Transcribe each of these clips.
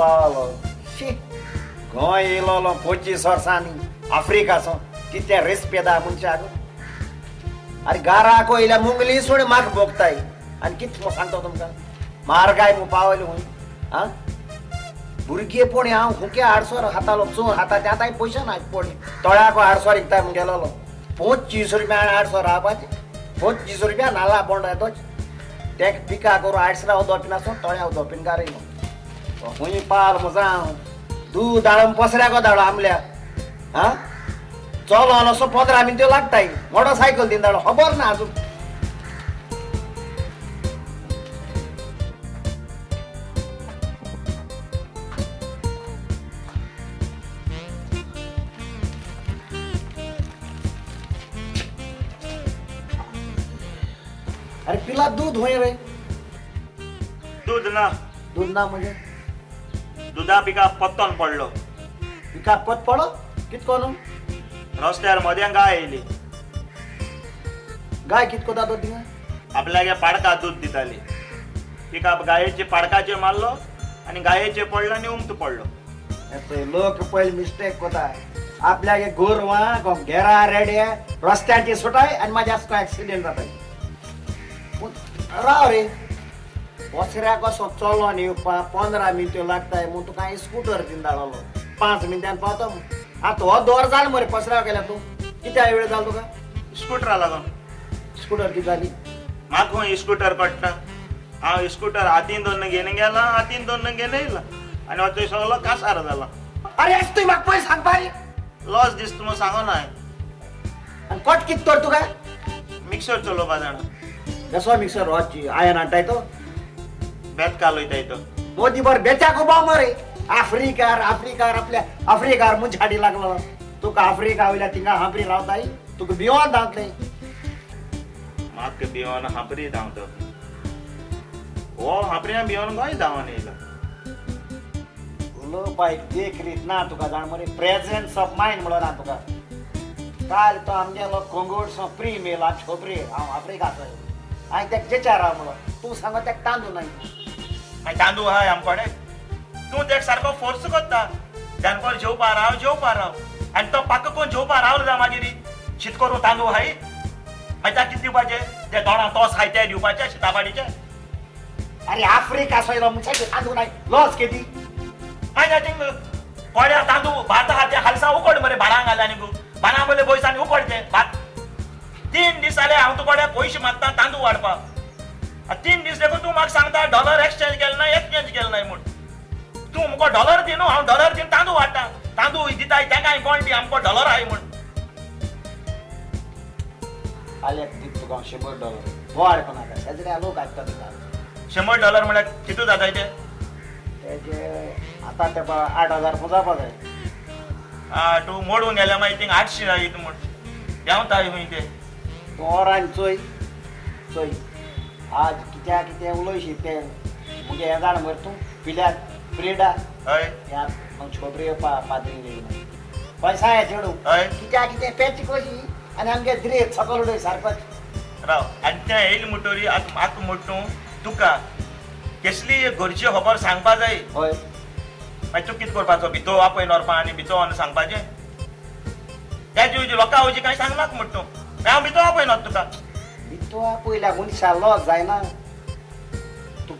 पावलो शी गोंय येयलो 25 वर्सांनी आफ्रिकाचो कितें रेस्पेदा मनशाक. अरे गाराक वयल्या मुंगली सोड म्हाका भोगताय आनी कितें म्हूण सांगता तुमकां म्हारगाय म्हूण पावली खंय. आं भुरगेपणी हांव हुके आडसर हातालो चोर हाता ते आतां पयशे ना पडली तळ्याको आडसर विकताय म्हूण गेलोलो 25 रुपया आडसर रावपाचें 25 रुपया नाल्ला बोंडो येतोच तेका पिका करून आडसरा उदक पिनासो तळ्या उदक पिनकार येयलो खंय पाल म्हजो हांव दूद धाडून पसऱ्याको धाडो आमल्या. आं चलोन असो 15 मिनटां लागताय मोटरसायकल दिन धाडो खबर ना अजून. अरे पिला दूध होय रे. दूध ना. दूध ना म्हणजे दुधा पिका पत्तन पडलो. पिका पत पडो कितको न्हू रस्त्यार मदें गाय येयली. गाय कितको दादो थिंगा आपल्यागे पाडका दूध दिताली. पिका गायेचे पाडकाचेर मारलो आनी गायेचेर पडलो आनी उमतो पडलो. लोक पयले मिस्टेक कोता आपल्यागे गोरवां घेरा रेड्या रस्त्याचे सुटाय आनी मागीर आसको एक्सिडेंट जाता. राव रे पसऱ्या कसो चलोन येवपा 15 मिनटां लागताय म्हूण तुका हांवें स्कुटर दिवन धाडलो 5 मिनटान पावता म्हूण. आतां हो दर जाल मरे पसऱ्या गेल्या तूं कित्या वेळ जालो तुका स्कुटरा लागून. स्कुटर कितें जाली म्हाका खंय स्कुटर पडटा. हांव स्कुटर हातीन दोन घेवन गेला हातीन दोन घेवन येयला आनी हो सगळो कासार जाला. अरे तुवें म्हाका पयशे सांगपा रे लॉस दिसता म्हूण सांगो ना. आनी कोट कितें तर तुका मिक्सर चलोवपा जाणा. कसो मिक्सर रोजची आयन हाडटाय तो बेत कालयताय तो मोदी बर बेचाक उबो मरे आफ्रिकार आफ्रिकार आपल्या आफ्रिकार मनशाडी लागलो तुका आफ्रिका वयल्या थिंगा हांपरी रावताय तुका भिवन धांवतले. म्हाका भिवन हांपरी धांवतो हो हांपऱ्या भिवन गोंय धांवन येयलो. उलोवपाक देख रीत ना तुका जाण मरे प्रेझेन्स ऑफ मायंड म्हणून ना तुका. काल तो आमगेलो कोंगोडसो प्रीम येयला छोपरी हांव आफ्रिकाचो हांवें तेका जेचार राव म्हणलो तूं सांगो तेका तांदूळ नाय. मागीर तांदूळ आहाय आमकोडे तूं तेका सारको फोर्स करता जानकोर जेवपा राव जेवपा राव आनी तो पाक कोण जेवपा रावलो जा मागीर शीत करून तांदूळ हाय मागीर ताका कितें दिवपाचें ते दोणा तोस हाय ते दिवपाचे शितापाडीचे. अरे आफ्रिका सोयलो मनशाचे तांदूळ नाय लॉस केदी. मागीर थिंग कोड्या तांदूळ भात आहा ते हालसा उकड मरे भारांक घाल आनी भारां वयले पयस आनी उकड ते भात. 3 दीस जाले हांव तुका पयशे मागता तांदूळ वाडपाक 3 दीस देखून तूं म्हाका सांगता डॉलर एक्सचेंज केले ना एक्सचेंज केले ना म्हूण. तूं मुको डॉलर दी न्हू हांव डॉलर दिवन तांदूळ वाडटा तांदूळ दिताय तेका कोण दी आमकां डॉलर आहाय म्हूण. आल्याक दिता तुका हांव $100 बोवाळ कोणाक शेजऱ्या लोक आयकता तुका. $100 म्हळ्यार कितू जाताय ते तेजे आतां ते 8,000 पुजावपा जाय. आं तूं मोडून गेल्या मागीर थिंग 800 जायत म्हूण देंवताय खंय ते. तूं ओरान चोय चोय आज कित्या कितें उलयशी तें मुगे हें जाण मरे तूं पिल्यार प्रिडा हय ह्या छोबरी येवपा पाद्री येयना पयसा हे चेडूं हय कित्या कितें पेच कशी आनी आमगे द्रेत सकल उडय सारकोच. राव आनी तें येयलें म्हणटरी आतां म्हाका म्हण तूं तुका कसली घरची खबर सांगपा जाय. हय मागीर तूं कितें करपाचो भितो आपय नोरपा आनी भितो आनी सांगपाचें त्या दिवची लोकां वयची कांय सांगनाक म्हण तूं हांव भितो आपयना तुका. भितो आपयल्या मनशा लॉस जायना.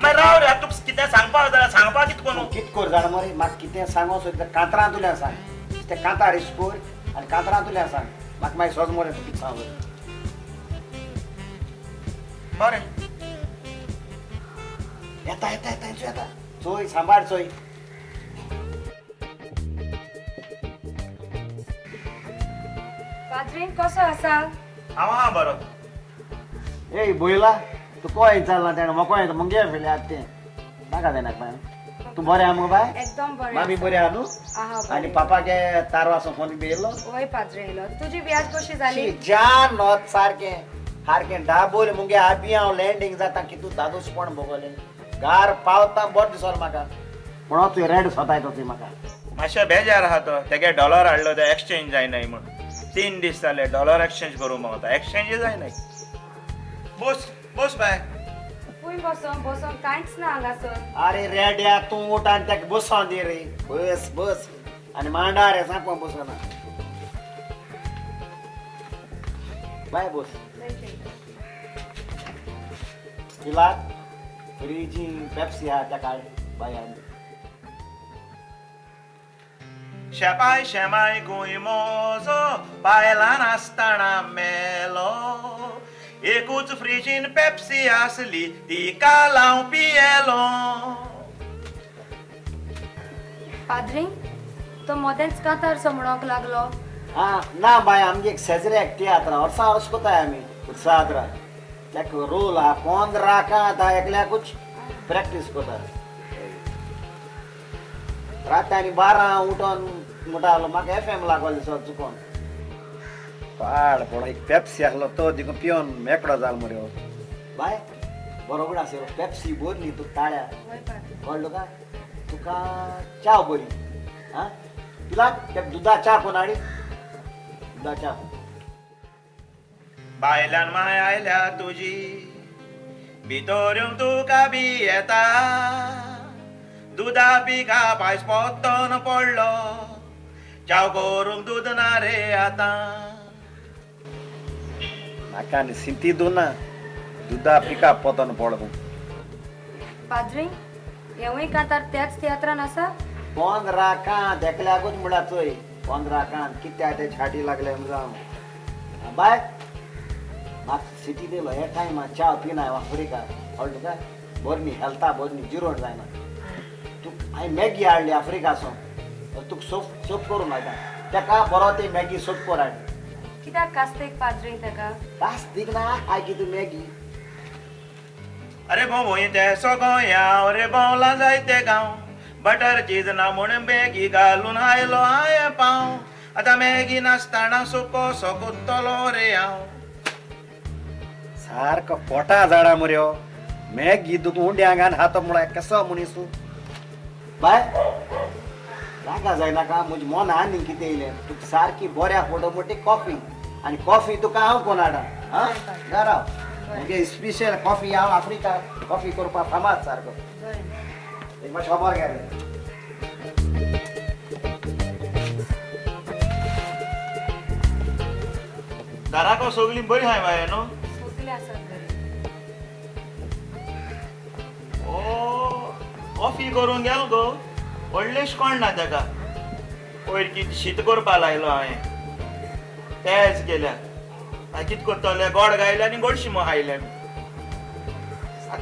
मागीर राव रे तुका कितें सांगपाक जाल्यार सांगपाक कितें करूं कितें कर जाणा मरे म्हाका कितें सांगो सोदता कांतरांतल्यान सांग तें कांतार इस्कोर आनी कांतरांतल्यान सांग म्हाका मागीर सोज मरे तूं कितें सांगलो. बरें येता येता येता येता चोय सांबाळ चोय. पाद्रीन कसो आसा? हांव आहा बरो. ए बोयला तूं कोय विचारला तेणें म्हाका मुगे फिरले तें नाका जायना बाय. तूं बरें आहा मुगो बाय? एकदम बरें. मामी बरी आहा न्हू? आनी पापाक तारवासो फोन बी येयलो? वय पाद्रे येयलो. तुजी ब्याज कशी जाली? जान नोत सारकें सारकें डाबोल मुगे आबी हांव लँडींग जाता कितू दादोसपण भोगलें गार पावता बरें दिसोलें म्हाका म्हणून तुवें रेड सोदायतो तुवें म्हाका. मातशें बेजार आहा तो तेगे डॉलर हाडलो ते एक्सचेंज जायनाय म्हूण 3 दीस जाले डॉलर एक्सचेंज करूं मागता एक्सचेंज जायनाय. बोस बोस बाय. फूंय बसों बसों कांयच ना हांगासर. अरे रेड्या तूं उठ आनी ताका बसों दी रे. बस बस आनी मांडा रे सांगपा बसना. बाय बस. तिला फ्रिजी पेप्सी आहा ताका बाय आनी. शेपाय शेमाय गोंय मोजो बायलान आसतना मेलो. एकूच फ्रिजीन पेप्सी आसली तिका हांव पियेलो. पाद्री तो मदेंच कांतार सो म्हणोंक लागलो. आं ना बाय आमगे एक शेजऱ्याक तियात्र वर्सां वर्स कोताय आमी उत्साहात्रा. ताका रोल आहा 15 कांत आहा एकल्याकूच प्रॅक्टीस कोता. रात आनी 12 उठोन म्हणटालो म्हाका एफ एम लागलो दिसो चुकोन. पाड पडो एक पेप्सी आसलो तो देखून पिवन मेकळो जालो मरे. हो बाय बरोबर आसा पेप्सी बरी न्ही तुका ताळ्या कळ्ळो काय तुका च्या बरी. आं तुला त्या दुदा च्या कोण हाडी दुदा च्या. बायल्यान माय आयल्या तुजी भितर येवंक तुका बी येता. दुदा पिका पायस पोत्तन पडलो च्याव करूंक दूद ना रे आतां. म्हाका आनी सिंती दुना दुदा पिका पोतन पडलो. पाद्री हेवूय कांतार त्याच तियात्रान आसा. 15 कांत एकल्याकूच म्हळ्यार चोय 15 कांत कित्याक ते छाटी लागले जावं. बाय म्हाका सिटी दिलो हे टायमा च्या पिनाय आफ्रिका कळ्ळें तुका. बरी न्ही हेल्था बरी न्ही जिरोण जायना. तुका हांवें मॅगी हाडली आफ्रिकासून तुका सोप सोप करून हाडटा तेका बरो ती मॅगी सोप करून हाड. कित्याक कास्तीक पाद्री तेका? कास्तीक ना आयकी तूं मॅगी. अरे भोंवय ते सगळ्या रे भोंवला जायते गांव बटर चीज ना म्हूण मॅगी घालून आयलो हांवें पाव. आतां मॅगी नासतना सुको सोकुत्तलो रे हांव. सारको पोटा झाडा मरे हो मॅगी तुका उंड्यांक आनी हातो म्हळ्यार कसो मनीस तूं. बाय रागा जायनाका म्हजे मन आनी कितें येयलें तुका सारकी बऱ्या फोटो मोटी कॉफी आनी कॉफी तुका हांव कोण हाडा. आं घरा म्हगे स्पेशल कॉफी हांव आफ्रिका कॉफी करपाक फामाद सारको. एक मातशें खबर घे रे. घराको सगळीं बरीं आहाय बाय न्हू? सगळीं आसात बरीं. ओ कॉफी करूंक गेलो गो व्हडलेश कोण ना तेका. पयर कितें शीत करपा लायलो हांवें तेज केल्या. मागीर कितें करतले गोड गायले आनी गोडशी मो खायले.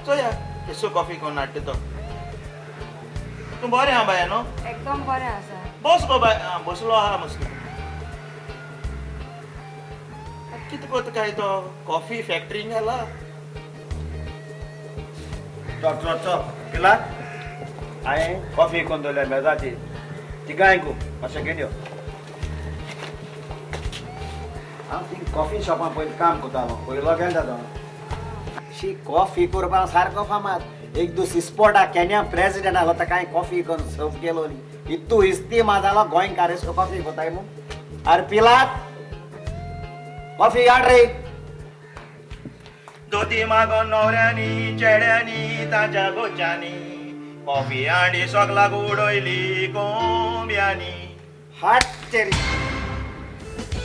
चोया केसो कॉफी करून हाडटा तो. तूं बरें आहा बाय न्हू? एकदम बरें आसा. बस गो बाय. आं बसलो आहा मस्त. कितें करता काय तो कॉफी फॅक्टरीन गेला. चल चल चल पिला हांवें कॉफी करून दवरल्या मेजाचेर तिगांयकू मातशें घेवन यो. हांव ती कॉफी शॉपान पयलीं काम करतालो पयलो गेलो तो. शी कॉफी करपाक सारको फामाद. एक दीस इस्पोर्टा केन्या प्रेजिडेंट आसलो ताका हांवें कॉफी करून सर्व केलो न्ही इतू इस्तीमा जालो गोंयकार एसो कॉफी कोताय म्हूण. अरे पिलात कॉफी हाड रे. दोती मागोन न्हवऱ्यांनी चेड्यांनी ताच्या गोच्यांनी कॉफी हांडी सगळ्याक उडयली कोंब्यांनी. हाड तेरी.